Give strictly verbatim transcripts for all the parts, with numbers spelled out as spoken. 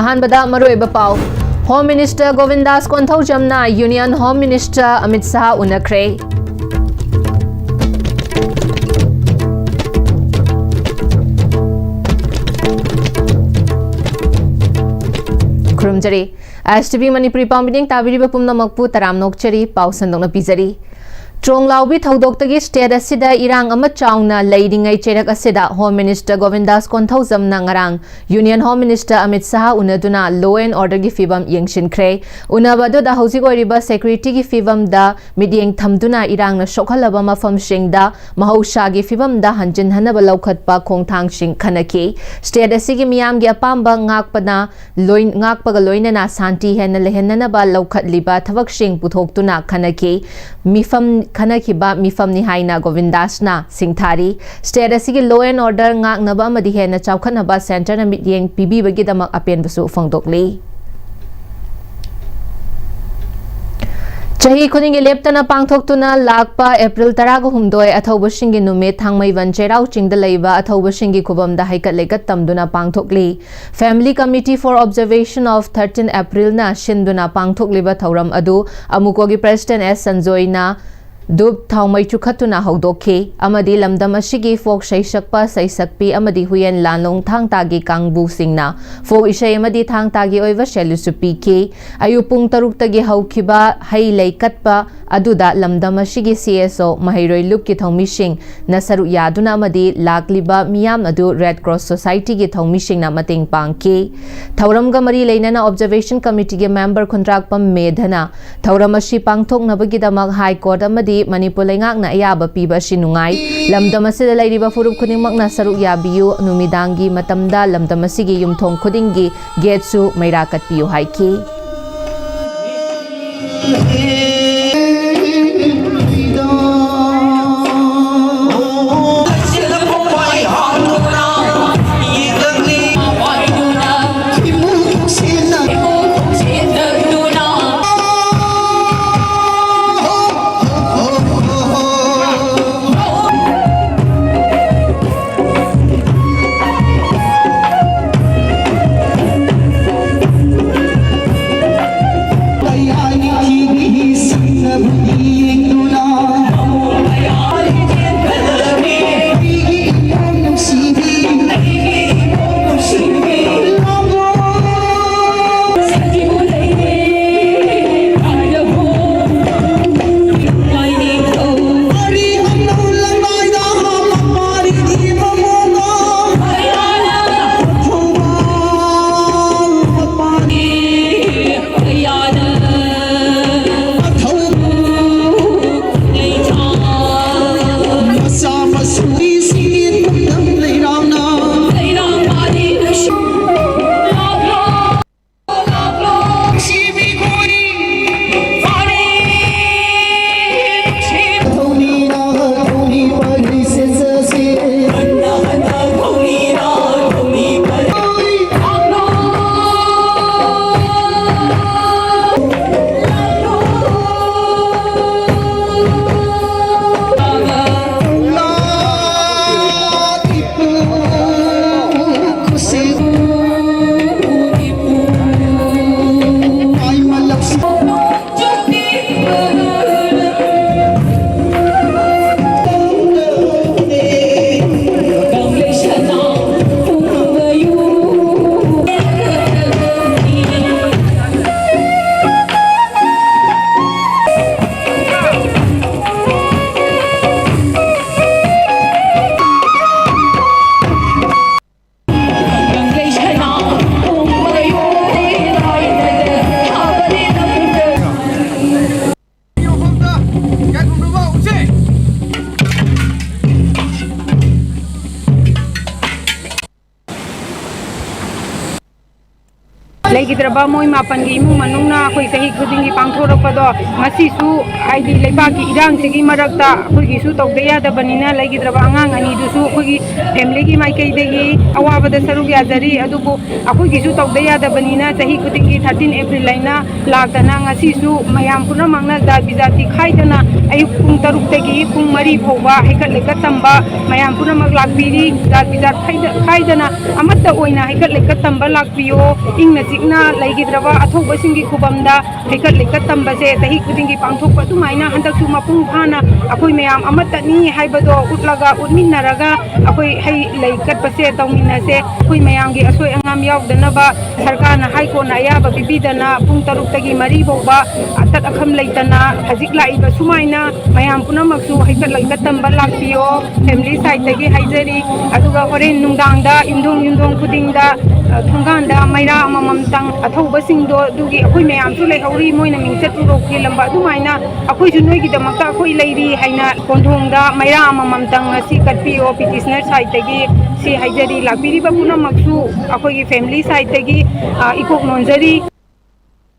ꯑꯍꯥꯟꯕꯗ ꯃꯔꯨꯑꯣꯏꯕ ꯄꯥꯎ꯫ Home Minister ꯒꯣꯕꯤꯟꯗꯥꯁ ꯀꯣꯟꯊꯧꯖꯝꯅ Union Home Minister Amit Shah ꯎꯅꯈ꯭ꯔꯦ꯫ ꯈꯨꯔꯨꯝꯖꯔꯤ꯫ ꯑꯦꯁ ꯇꯤ ꯚꯤ ꯃꯅꯤꯄꯨꯔꯤ ꯄꯥꯎ ꯃꯤꯠꯌꯦꯡ ꯇꯥꯕꯤꯔꯤꯕ ꯄꯨꯝꯅꯃꯛꯄꯨ ꯇꯔꯥꯝꯅ ꯑꯣꯛꯆꯔꯤ꯫ ꯄꯥꯎ ꯁꯟꯗꯣꯛꯅ ꯄꯤꯖꯔꯤ꯫ ꯇ꯭ꯔꯣꯡꯂꯥꯎꯕꯤ ꯊꯧꯗꯣꯛꯇꯒꯤ state ꯑꯁꯤꯗ ꯏꯔꯥꯡ ꯑꯃ ꯆꯥꯎꯅ ꯂꯩꯔꯤꯉꯩ ꯆꯩꯔꯛ ꯑꯁꯤꯗ Home Minister ꯒꯣꯕꯤꯟꯗꯥꯁ ꯀꯣꯟꯊꯧꯖꯝꯅ ꯉꯔꯥꯡ Union Home Minister Amit Shah ꯎꯅꯗꯨꯅ law and order ꯒꯤ ꯐꯤꯕꯝ ꯌꯦꯡꯁꯤꯟꯈ꯭ꯔꯦ꯫ ꯎꯅꯕ ꯑꯗꯨꯗ ꯍꯧꯖꯤꯛ ꯑꯣꯏꯔꯤꯕ security ꯒꯤ ꯐꯤꯕꯝꯗ ꯃꯤꯠꯌꯦꯡ ꯊꯝꯗꯨꯅ ꯏꯔꯥꯡꯅ ꯁꯣꯛꯍꯜꯂꯕ ꯃꯐꯝꯁꯤꯡꯗ ꯃꯍꯧꯁꯥꯒꯤ ꯐꯤꯕꯝꯗ ꯍꯟꯖꯤꯟꯍꯟꯅꯕ ꯂꯧꯈꯠꯄ ꯈꯣꯡꯊꯥꯡꯁꯤꯡ ꯈꯟꯅꯈꯤ꯫ State ꯑꯁꯤꯒꯤ ꯃꯤꯌꯥꯝꯒꯤ ꯑꯄꯥꯝꯕ ꯉꯥꯛꯄꯅ ꯂꯣꯏ-, ꯉꯥꯛꯄꯒ ꯂꯣꯏꯅꯅ ꯁꯥꯟꯇꯤ ꯍꯦꯟꯅ ꯂꯩꯍꯟꯅꯅꯕ ꯂꯧꯈꯠꯂꯤꯕ ꯊꯕꯛꯁꯤꯡ ꯄꯨꯊꯣꯛꯇꯨꯅ ꯈꯟꯅꯈꯤ꯫ ꯃꯤꯐꯝ, ꯈꯟꯅꯈꯤꯕ ꯃꯤꯐꯝꯅꯤ ꯍꯥꯏꯅ ꯒꯣꯕꯤꯟꯗꯥꯁꯅ ꯁꯤꯡꯊꯥꯔꯤ꯫ State ꯑꯁꯤꯒꯤ law and order ꯉꯥꯛꯅꯕ ꯑꯃꯗꯤ ꯍꯦꯟꯅ ꯆꯥꯎꯈꯠꯅꯕ centre ꯅ ꯃꯤꯠꯌꯦꯡ ꯄꯤꯕꯤꯕꯒꯤꯗꯃꯛ ꯑꯄꯦꯟꯕꯁꯨ ꯐꯣꯡꯗꯣꯛꯂꯤ꯫ ꯆꯍꯤ ꯈꯨꯗꯤꯡꯒꯤ ꯂꯦꯞꯇꯅ ꯄꯥꯡꯊꯣꯛꯇꯨꯅ ꯂꯥꯛꯄ April ꯇꯔꯥꯒ ꯍꯨꯝꯗꯣꯏ ꯑꯊꯧꯕꯁꯤꯡꯒꯤ ꯅꯨꯃꯤꯠ ꯊꯥꯡꯃꯩꯕꯟ ꯆꯩꯔꯥꯎ ꯆꯤꯡꯗ ꯂꯩꯕ ꯑꯊꯧꯕꯁꯤꯡꯒꯤ ꯈꯨꯕꯝꯗ ꯍꯩꯀꯠ ꯂꯩꯀꯠ ꯇꯝꯗꯨꯅ ꯄꯥꯡꯊꯣꯛꯂꯤ꯫ Family Committee for Observation of thirteen April ꯅ ꯁꯤꯟꯗꯨꯅ ꯄꯥꯡꯊꯣꯛꯂꯤꯕ ꯊꯧꯔꯝ ꯑꯗꯨ ꯑꯃꯨꯀꯣꯒꯤ President ꯑꯦꯁ ꯁꯟꯖꯣꯏꯅ ꯙꯨꯞ ꯊꯥꯎꯃꯩ ꯆꯨꯈꯠꯇꯨꯅ ꯍꯧꯗꯣꯛꯈꯤ ꯑꯃꯗꯤ ꯂꯝꯗꯝ ꯑꯁꯤꯒꯤ folk ꯁꯩꯁꯛꯄ, ꯁꯩꯁꯛꯄꯤ ꯑꯃꯗꯤ ꯍꯨꯏꯌꯦꯟ ꯂꯥꯟꯂꯣꯡ ꯊꯥꯡ ꯇꯥꯒꯤ ꯀꯥꯡꯕꯨꯁꯤꯡꯅ folk ꯏꯁꯩ ꯑꯃꯗꯤ ꯊꯥꯡ ꯇꯥꯒꯤ ꯑꯣꯏꯕ ꯁꯦꯜꯌꯨꯠꯁꯨ ꯄꯤꯈꯤ꯫ ꯑꯌꯨꯛ ꯄꯨꯡ ꯇꯔꯨꯛꯇꯒꯤ ꯍꯧꯈꯤꯕ ꯍꯩ ꯂꯩ ꯀꯠꯄ ꯑꯗꯨꯗ ꯂꯝꯗꯝ ꯑꯁꯤꯒꯤ ꯁꯤ ꯑꯦꯁ ꯑꯣ, ꯃꯍꯩꯔꯣꯏ ꯂꯨꯞꯀꯤ ꯊꯧꯃꯤꯁꯤꯡꯅ ꯁꯔꯨꯛ ꯌꯥꯗꯨꯅ ꯑꯃꯗꯤ ꯂꯥꯛꯂꯤꯕ ꯃꯤꯌꯥꯝ ꯑꯗꯨ Red Cross Society ꯒꯤ ꯊꯧꯃꯤꯁꯤꯡꯅ ꯃꯇꯦꯡ ꯄꯥꯡꯈꯤ꯫ ꯊꯧꯔꯝꯒ ꯃꯔꯤ ꯂꯩꯅꯅ Observation Committee ꯒꯤ member ꯈꯨꯟꯗ꯭ꯔꯥꯛꯄꯝ ꯃꯦꯙꯅ ꯊꯧꯔꯝ ꯑꯁꯤ ꯄꯥꯡꯊꯣꯛꯅꯕꯒꯤꯗꯃꯛ High Court ꯑꯃꯗꯤ ꯃꯅꯤꯄꯨꯔ ꯂꯩꯉꯥꯛꯅ ꯑꯌꯥꯕ ꯄꯤꯕ ꯑꯁꯤ ꯅꯨꯡꯉꯥꯏ꯫ ꯂꯝꯗꯝ ꯑꯁꯤꯗ ꯂꯩꯔꯤꯕ ꯐꯨꯔꯨꯞ ꯈꯨꯗꯤꯡꯃꯛꯅ ꯁꯔꯨꯛ ꯌꯥꯕꯤꯌꯨ꯫ ꯅꯨꯃꯤꯗꯥꯡꯒꯤ ꯃꯇꯝꯗ ꯂꯝꯗꯝ ꯑꯁꯤꯒꯤ ꯌꯨꯝꯊꯣꯡ ꯈꯨꯗꯤꯡꯒꯤ gate ꯁꯨ ꯃꯩꯔꯥ ꯀꯠꯄꯤꯌꯨ ꯍꯥꯏꯈꯤ꯫ ꯂꯩꯈꯤꯗ꯭ꯔꯕ ꯃꯣꯏ ꯃꯥꯄꯟꯒꯤ ꯏꯃꯨꯡ ꯃꯅꯨꯡꯅ ꯑꯩꯈꯣꯏ ꯆꯍꯤ ꯈꯨꯗꯤꯡꯒꯤ ꯄꯥꯡꯊꯣꯔꯛꯄꯗꯣ, ꯉꯁꯤꯁꯨ ꯍꯥꯏꯗꯤ ꯂꯩꯕꯥꯛꯀꯤ ꯏꯔꯥꯡꯁꯤꯒꯤ ꯃꯔꯛꯇ ꯑꯩꯈꯣꯏꯒꯤꯁꯨ ꯇꯧꯗ ꯌꯥꯗꯕꯅꯤꯅ, ꯂꯩꯈꯤꯗ꯭ꯔꯕ ꯑꯉꯥꯡ ꯑꯅꯤꯗꯨꯁꯨ ꯑꯩꯈꯣꯏꯒꯤ ꯐꯦꯃꯤꯂꯤꯒꯤ ꯃꯥꯏꯀꯩꯗꯒꯤ ꯑꯋꯥꯕꯗ ꯁꯔꯨꯛ ꯌꯥꯖꯔꯤ꯫ ꯑꯗꯨꯕꯨ ꯑꯩꯈꯣꯏꯒꯤꯁꯨ ꯇꯧꯗ ꯌꯥꯗꯕꯅꯤꯅ, ꯆꯍꯤ ꯈꯨꯗꯤꯡꯒꯤ thirteen April ꯍꯥꯏꯅ ꯂꯥꯛꯇꯅ ꯉꯁꯤꯁꯨ ꯃꯌꯥꯝ ꯄꯨꯝꯅꯃꯛꯅ ꯖꯥꯠ ꯕꯤꯖꯥꯠꯇꯤ ꯈꯥꯏꯗꯅ ꯑꯌꯨꯛ ꯄꯨꯡ ꯇꯔꯨꯛꯇꯒꯤ ꯄꯨꯡ ꯃꯔꯤ ꯐꯥꯎꯕ ꯍꯩꯀꯠ ꯂꯩꯀꯠ ꯇꯝꯕ ꯃꯌꯥꯝ ꯄꯨꯝꯅꯃꯛ ꯂꯥꯛꯄꯤꯔꯤ꯫ ꯖꯥꯠ ꯕꯤꯖꯥꯠ ꯈꯥꯏꯗ-, ꯈꯥꯏꯗꯅ ꯑꯃꯠꯇ ꯑꯣꯏꯅ ꯍꯩꯀꯠ ꯂꯩꯀꯠ ꯇꯝꯕ ꯂꯥꯛꯄꯤꯌꯣ꯫ ꯏꯪꯅ ꯆꯤꯛꯅ ꯂꯩꯈꯤꯗ꯭ꯔꯕ ꯑꯊꯧꯕꯁꯤꯡꯒꯤ ꯈꯨꯕꯝꯗ ꯍꯩꯀꯠ ꯂꯩꯀꯠ ꯇꯝꯕꯁꯦ ꯆꯍꯤ ꯈꯨꯗꯤꯡꯒꯤ ꯄꯥꯡꯊꯣꯛꯄ ꯑꯗꯨꯃꯥꯏꯅ ꯍꯟꯗꯛꯁꯨ ꯃꯄꯨꯡ ꯐꯥꯅ ꯑꯩꯈꯣꯏ ꯃꯌꯥꯝ ꯑꯃꯠꯇꯅꯤ ꯍꯥꯏꯕꯗꯣ ꯎꯠꯂꯒ, ꯎꯠꯃꯤꯟꯅꯔꯒ ꯑꯩꯈꯣꯏ ꯍꯩ ꯂꯩ ꯀꯠꯄꯁꯦ ꯇꯧꯃꯤꯟꯅꯁꯦ꯫ ꯑꯩꯈꯣꯏ ꯃꯌꯥꯝꯒꯤ ꯑꯁꯣꯏ ꯑꯉꯥꯝ ꯌꯥꯎꯗꯅꯕ ꯁꯔꯀꯥꯔꯅ ꯍꯥꯏ ꯀꯣꯟꯅ ꯑꯌꯥꯕ ꯄꯤꯕꯤꯗꯅ ꯄꯨꯡ ꯇꯔꯨꯛꯇꯒꯤ ꯃꯔꯤ ꯐꯥꯎꯕ ꯑꯇꯠ ꯑꯈꯝ ꯂꯩꯇꯅ ꯍꯧꯖꯤꯛ ꯂꯥꯛꯏꯕ ꯁꯨꯃꯥꯏꯅ ꯃꯌꯥꯝ ꯄꯨꯝꯅꯃꯛꯁꯨ ꯍꯩꯀꯠ ꯂꯩꯀꯠ ꯇꯝꯕ ꯂꯥꯛꯄꯤꯌꯣ꯫ ꯐꯦꯃꯤꯂꯤ ꯁꯥꯏꯠꯇꯒꯤ ꯍꯥꯏꯖꯔꯤ꯫ ꯑꯗꯨꯒ ꯍꯣꯔꯦꯟ ꯅꯨꯡꯗꯥꯡꯗ ꯌꯨꯝꯊꯣꯡ ꯌꯨꯝꯊꯣꯡ ꯈꯨꯗꯤꯡꯗ, ꯑ, ꯊꯣꯡꯒꯥꯟꯗ ꯃꯩꯔꯥ ꯑꯃꯃꯝꯇꯪ ꯑꯊꯧꯕꯁꯤꯡꯗꯣ ꯑꯗꯨꯒꯤ ꯑꯩꯈꯣꯏ ꯃꯌꯥꯝꯁꯨ ꯂꯩꯍꯧꯔꯤ, ꯃꯣꯏꯅ ꯃꯤꯡꯆꯠ ꯎꯔꯣꯛ ꯊꯤꯜꯂꯝꯕ ꯑꯗꯨꯃꯥꯏꯅ ꯑꯩꯈꯣꯏꯁꯨ ꯅꯣꯏꯒꯤꯗꯃꯛꯇ ꯑꯩꯈꯣꯏ ꯂꯩꯔꯤ ꯍꯥꯏꯅ ꯀꯣꯟꯊꯣꯡꯗ ꯃꯩꯔꯥ ꯑꯃꯃꯝꯇꯪ ꯉꯁꯤ ꯀꯠꯄꯤꯌꯣ꯫ ꯄꯤꯇꯤꯁꯅꯔ ꯁꯥꯏꯠꯇꯒꯤ ꯁꯤ ꯍꯥꯏꯖꯔꯤ꯫ ꯂꯥꯛꯄꯤꯔꯤꯕ ꯄꯨꯝꯅꯃꯛꯁꯨ ꯑꯩꯈꯣꯏꯒꯤ ꯐꯦꯃꯤꯂꯤ ꯁꯥꯏꯠꯇꯒꯤ, ꯑ, ꯏꯀꯣꯛ ꯅꯣꯟꯖꯔꯤ꯫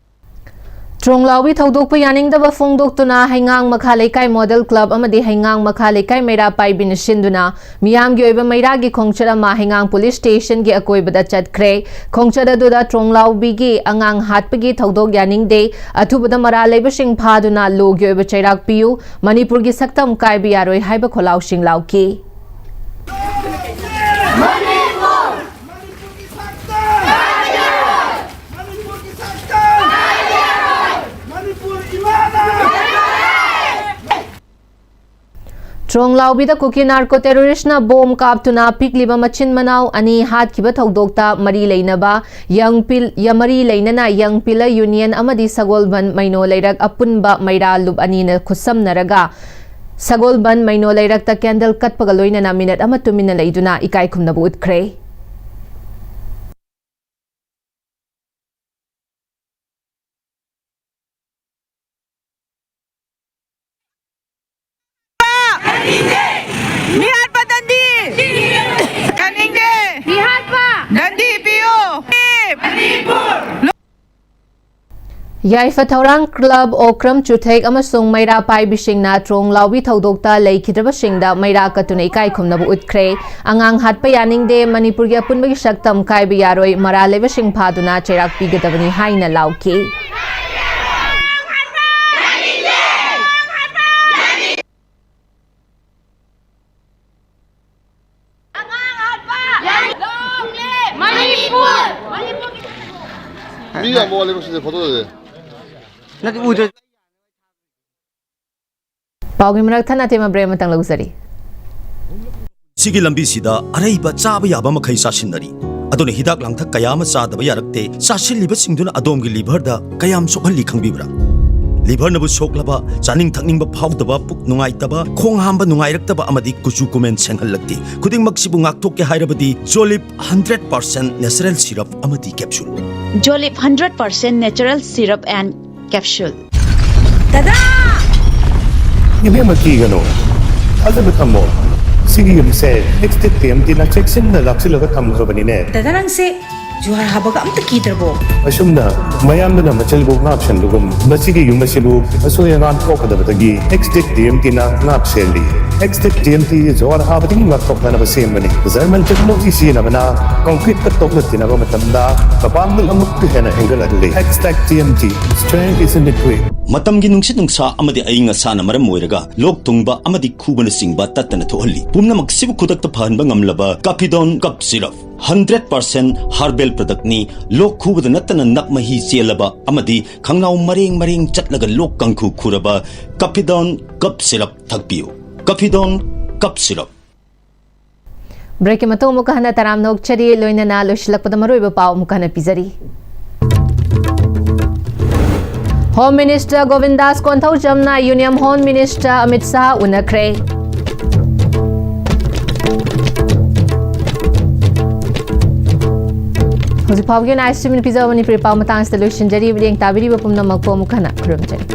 ꯇ꯭ꯔꯣꯡꯂꯥꯎꯕꯤ ꯊꯧꯗꯣꯛꯄ ꯌꯥꯅꯤꯡꯗꯕ ꯐꯣꯡꯗꯣꯛꯇꯨꯅ ꯍꯩꯉꯥꯡ ꯃꯈꯥ ꯂꯩꯀꯥꯏ ꯃꯣꯗꯦꯜ ꯀ꯭ꯂꯕ ꯑꯃꯗꯤ ꯍꯩꯉꯥꯡ ꯃꯈꯥ ꯂꯩꯀꯥꯏ ꯃꯩꯔꯥ ꯄꯥꯏꯕꯤꯅ ꯁꯤꯟꯗꯨꯅ ꯃꯤꯌꯥꯝꯒꯤ ꯑꯣꯏꯕ ꯃꯩꯔꯥꯒꯤ ꯈꯣꯡꯆꯠ ꯑꯃ ꯍꯩꯉꯥꯡ ꯄꯨꯂꯤꯁ ꯁ꯭ꯇꯦꯁꯟꯒꯤ ꯑꯀꯣꯏꯕꯗ ꯆꯠꯈ꯭ꯔꯦ꯫ ꯈꯣꯡꯆꯠ ꯑꯗꯨꯗ ꯇ꯭ꯔꯣꯡꯂꯥꯎꯕꯤꯒꯤ ꯑꯉꯥꯡ ꯍꯥꯠꯄꯒꯤ ꯊꯧꯗꯣꯛ ꯌꯥꯅꯤꯡꯗꯦ, ꯑꯊꯨꯕꯗ ꯃꯔꯥꯜ ꯂꯩꯕꯁꯤꯡ ꯐꯥꯗꯨꯅ ꯂꯣꯒꯤ ꯑꯣꯏꯕ ꯆꯩꯔꯥꯛ ꯄꯤꯌꯨ, ꯃꯅꯤꯄꯨꯔꯒꯤ ꯁꯛꯇꯝ ꯀꯥꯏꯕ ꯌꯥꯔꯣꯏ ꯍꯥꯏꯕ ꯈꯣꯜꯂꯥꯎꯁꯤꯡ ꯂꯥꯎꯈꯤ꯫ ꯃꯅꯤꯄꯨꯔꯒꯤ ꯁꯛꯇꯝ! ꯃꯅꯤꯄꯨꯔꯒꯤ ꯁꯛꯇꯝ! ꯃꯅꯤꯄꯨꯔ ꯏꯃꯥꯅ! ꯇ꯭ꯔꯣꯡꯂꯥꯎꯕꯤꯗ ꯀꯨꯀꯤ ꯅꯥꯔꯀꯣ ꯇꯦꯔꯣꯔꯤꯁꯅ ꯕꯣꯝ ꯀꯥꯞꯇꯨꯅ ꯄꯤꯛꯂꯤꯕ ꯃꯆꯤꯟ ꯃꯅꯥꯎ ꯑꯅꯤ ꯍꯥꯠꯈꯤꯕ ꯊꯧꯗꯣꯛꯇ ꯃꯔꯤ ꯂꯩꯅꯕ ꯌꯪ ꯄꯤꯜ-, ꯌ-, ꯃꯔꯤ ꯂꯩꯅꯅ ꯌꯪ ꯄꯤꯂꯔ ꯌꯨꯅꯤꯌꯟ ꯑꯃꯗꯤ ꯁꯒꯣꯜꯕꯟ ꯃꯩꯅꯣ ꯂꯩꯔꯛ ꯑꯄꯨꯟꯕ ꯃꯩꯔꯥ ꯂꯨꯞ ꯑꯅꯤꯅ ꯈꯨꯠꯁꯝꯅꯔꯒ ꯁꯒꯣꯜꯕꯟ ꯃꯩꯅꯣ ꯂꯩꯔꯛꯇ ꯀꯦꯟꯗꯜ ꯀꯠꯄꯒ ꯂꯣꯏꯅꯅ ꯃꯤꯅꯠ ꯑꯃ ꯇꯨꯃꯤꯟꯅ ꯂꯩꯗꯨꯅ ꯏꯀꯥꯏ ꯈꯨꯝꯅꯕ ꯎꯠꯈ꯭ꯔꯦ꯫ ꯃꯤꯍꯥꯠꯄ ꯗꯟꯗꯤ! ꯀꯟꯅꯤꯡꯗꯦ! ꯃꯤꯍꯥꯠꯄ! ꯗꯟꯗꯤ ꯄꯤꯌꯨ! ꯃꯅꯤꯄꯨꯔ! ꯌꯥꯏꯐ ꯊꯧꯔꯥꯡ ꯀ꯭ꯂꯕ, ꯑꯣꯀ꯭ꯔꯝ ꯆꯨꯊꯦꯛ ꯑꯃꯁꯨꯡ ꯃꯩꯔꯥ ꯄꯥꯏꯕꯤꯁꯤꯡꯅ ꯇ꯭ꯔꯣꯡ ꯂꯥꯎꯕꯤ ꯊꯧꯗꯣꯛꯇ ꯂꯩꯈꯤꯗ꯭ꯔꯕꯁꯤꯡꯗ ꯃꯩꯔꯥ ꯀꯠꯇꯨꯅ ꯏꯀꯥꯏ ꯈꯨꯝꯅꯕ ꯎꯠꯈ꯭ꯔꯦ꯫ ꯑꯉꯥꯡ ꯍꯥꯠꯄ ꯌꯥꯅꯤꯡꯗꯦ, ꯃꯅꯤꯄꯨꯔꯒꯤ ꯑꯄꯨꯟꯕꯒꯤ ꯁꯛꯇꯝ ꯀꯥꯏꯕ ꯌꯥꯔꯣꯏ, ꯃꯔꯥꯜ ꯂꯩꯕꯁꯤꯡ ꯐꯥꯗꯨꯅ ꯆꯩꯔꯥꯛ ꯄꯤꯒꯗꯕꯅꯤ ꯍꯥꯏꯅ ꯂꯥꯎꯈꯤ꯫ ꯑꯉꯥꯡ ꯍꯥꯠꯄ! Long live! ꯃꯅꯤꯄꯨꯔ! ꯃꯤ ꯌꯥꯝ ꯑꯣꯜꯂꯦꯕ ꯁꯤꯗ ꯐꯣꯇꯣꯗꯗꯤ꯫ ꯅꯠꯇꯦ, ꯎꯗ꯭ꯔ- ꯄꯥꯎꯒꯤ ꯃꯔꯛ ꯊꯠꯅ ꯇꯦꯝꯃ break ꯑꯃꯇꯪ ꯂꯧꯖꯔꯤ꯫ ꯁꯤꯒꯤ ꯂꯝꯕꯤꯁꯤꯗ ꯑꯔꯩꯕ ꯆꯥꯕ ꯌꯥꯕ ꯃꯈꯩ ꯆꯥꯁꯤꯟꯅꯔꯤ꯫ ꯑꯗꯨꯅ ꯍꯤꯗꯥꯛ ꯂꯥꯡꯊꯛ ꯀꯌꯥ ꯑꯃ ꯆꯥꯗꯕ ꯌꯥꯔꯛꯇꯦ꯫ ꯆꯥꯁꯤꯜꯂꯤꯕꯁꯤꯡꯗꯨꯅ ꯑꯗꯣꯝꯒꯤ ꯂꯤꯚꯔꯗ ꯀꯌꯥꯝ ꯁꯣꯛꯍꯜꯂꯤ ꯈꯪꯕꯤꯕ꯭ꯔꯥ? ꯂꯤꯚꯔꯅꯕꯨ ꯁꯣꯛꯂꯕ, ꯆꯥꯅꯤꯡ ꯊꯛꯅꯤꯡꯕ ꯐꯥꯎꯗꯕ, ꯄꯨꯛ ꯅꯨꯡꯉꯥꯏꯇꯕ, ꯈꯣꯡ ꯍꯥꯝꯕ ꯅꯨꯡꯉꯥꯏꯔꯛꯇꯕ ꯑꯃꯗꯤ ꯀꯨꯆꯨ ꯀꯨꯃꯦꯟ ꯁꯦꯡꯍꯜꯂꯛꯇꯦ꯫ ꯈꯨꯗꯤꯡꯃꯛꯁꯤꯕꯨ ꯉꯥꯛꯊꯣꯛꯀꯦ ꯍꯥꯏꯔꯕꯗꯤ ꯖꯣꯂꯤꯞ hundred percent natural syrup ꯑꯃꯗꯤ capsule꯫ ꯖꯣꯂꯤꯞ hundred percent natural syrup and capsule꯫ ꯗꯗꯥ! ꯏꯕꯦꯝꯃ, ꯀꯤꯒꯅꯨ꯫ ꯊꯥꯖꯕ ꯊꯝꯃꯣ꯫ ꯁꯤꯒꯤ ꯌꯨꯝꯁꯦ ꯑꯦꯛꯁꯇꯦꯛ ꯇꯤ ꯑꯦꯝ ꯇꯤꯅ ꯆꯦꯛꯁꯤꯟꯅ ꯂꯥꯛꯁꯤꯜꯂꯒ ꯊꯝꯈ꯭ꯔꯕꯅꯤꯅꯦ꯫ ꯗꯗꯥ, ꯅꯪꯁꯦ ꯖꯨꯍꯥꯔ ꯍꯥꯕꯒ ꯑꯝꯇ ꯀꯤꯗ꯭ꯔꯕꯣ? ꯑꯁꯨꯝꯅ ꯃꯌꯥꯝꯗꯨꯅ ꯃꯆꯜꯕꯨ ꯉꯥꯛ ꯁꯦꯟꯕꯒꯨꯝ, ꯃꯁꯤꯒꯤ ꯌꯨꯝ ꯑꯁꯤꯕꯨ ꯑꯁꯣꯏ ꯑꯉꯥꯝ ꯊꯣꯛꯀꯗꯕꯗꯒꯤ ꯑꯦꯛꯁꯇꯦꯛ ꯇꯤ ꯑꯦꯝ ꯇꯤꯅ ꯉꯥꯛ ꯁꯦꯜꯂꯤ꯫ ꯑꯦꯛꯁꯇꯦꯛ ꯇꯤ ꯑꯦꯝ ꯇꯤ ꯖꯨꯍꯥꯔ ꯍꯥꯕꯗꯒꯤ ꯉꯥꯛꯊꯣꯛꯅꯅꯕ ꯁꯦꯝꯕꯅꯤ꯫ ꯖꯔꯃꯟ ꯇꯦꯛꯅꯣꯂꯣꯖꯤ ꯁꯤꯖꯤꯟꯅꯕꯅ ꯀꯪꯀ꯭ꯔꯤꯠꯀ ꯇꯣꯛꯅ ꯇꯤꯟꯅꯕ ꯃꯇꯝꯗ ꯃꯄꯥꯡꯒꯜ ꯑꯃꯨꯛꯀ ꯍꯦꯟꯅ ꯍꯦꯟꯒꯠꯍꯜꯂꯤ꯫ Xtech T M T, strength is in the grip. ꯃꯇꯝꯒꯤ ꯅꯨꯡꯁꯤꯠ ꯅꯨꯡꯁꯥ ꯑꯃꯗꯤ ꯑꯏꯪ ꯑꯁꯥꯅ ꯃꯔꯝ ꯑꯣꯏꯔꯒ ꯂꯣꯛ ꯊꯨꯡꯕ ꯑꯃꯗꯤ ꯈꯨꯕꯅꯆꯤꯡꯕ ꯇꯠꯇꯅ ꯊꯣꯛꯍꯜꯂꯤ꯫ ꯄꯨꯝꯅꯃꯛꯁꯤꯕꯨ ꯈꯨꯗꯛꯇ ꯐꯍꯟꯕ ꯉꯝꯂꯕ ꯀꯥꯐꯤꯗꯣꯟ ꯀꯞ syrup. Hundred percent herbal product ꯅꯤ꯫ ꯂꯣꯛ ꯈꯨꯕꯗ ꯅꯠꯇꯅ ꯅꯞ ꯃꯍꯤ ꯆꯦꯜꯂꯕ ꯑꯃꯗꯤ ꯈꯪꯅꯥꯎ ꯃꯔꯦꯡ ꯃꯔꯦꯡ ꯆꯠꯂꯒ ꯂꯣꯛ ꯀꯥꯡꯈꯨ ꯈꯨꯔꯕ ꯀꯥꯐꯤꯗꯣꯟ ꯀꯞ ꯁꯤꯔꯞ ꯊꯛꯄꯤꯌꯨ꯫ ꯀꯥꯐꯤꯗꯣꯟ ꯀꯞ ꯁꯤꯔꯞ꯫ Break ꯀꯤ ꯃꯇꯨꯡ ꯑꯃꯨꯛꯀ ꯍꯟꯅ ꯇꯔꯥꯝꯅ ꯑꯣꯛꯆꯔꯤ, ꯂꯣꯏꯅꯅ ꯂꯣꯏꯁꯤꯜꯂꯛꯄꯗ ꯃꯔꯨꯑꯣꯏꯕ ꯄꯥꯎ ꯑꯃꯨꯛꯀ ꯍꯟꯅ ꯄꯤꯖꯔꯤ꯫ Home Minister ꯒꯣꯕꯤꯟꯗꯥꯁ ꯀꯣꯟꯊꯧꯖꯝꯅ Union Home Minister Amit Shah ꯎꯅꯈ꯭ꯔꯦ꯫ ꯍꯧꯖꯤꯛ ꯐꯥꯎꯕꯒꯤ ꯑꯣꯏꯅ ꯑꯥꯏ ꯁꯤ ꯃꯤꯅ ꯄꯤꯖꯕ ꯃꯅꯤꯄꯨꯔꯤ ꯄꯥꯎ ꯃꯇꯥꯡ ꯑꯁꯤꯗ ꯂꯣꯏꯁꯤꯟꯖꯔꯤ꯫ ꯃꯤꯠꯌꯦꯡ ꯇꯥꯕꯤꯔꯤꯕ ꯄꯨꯝꯅꯃꯛꯄꯨ ꯑꯃꯨꯛ ꯍꯟꯅ ꯈꯨꯔꯨꯝꯖꯔꯤ꯫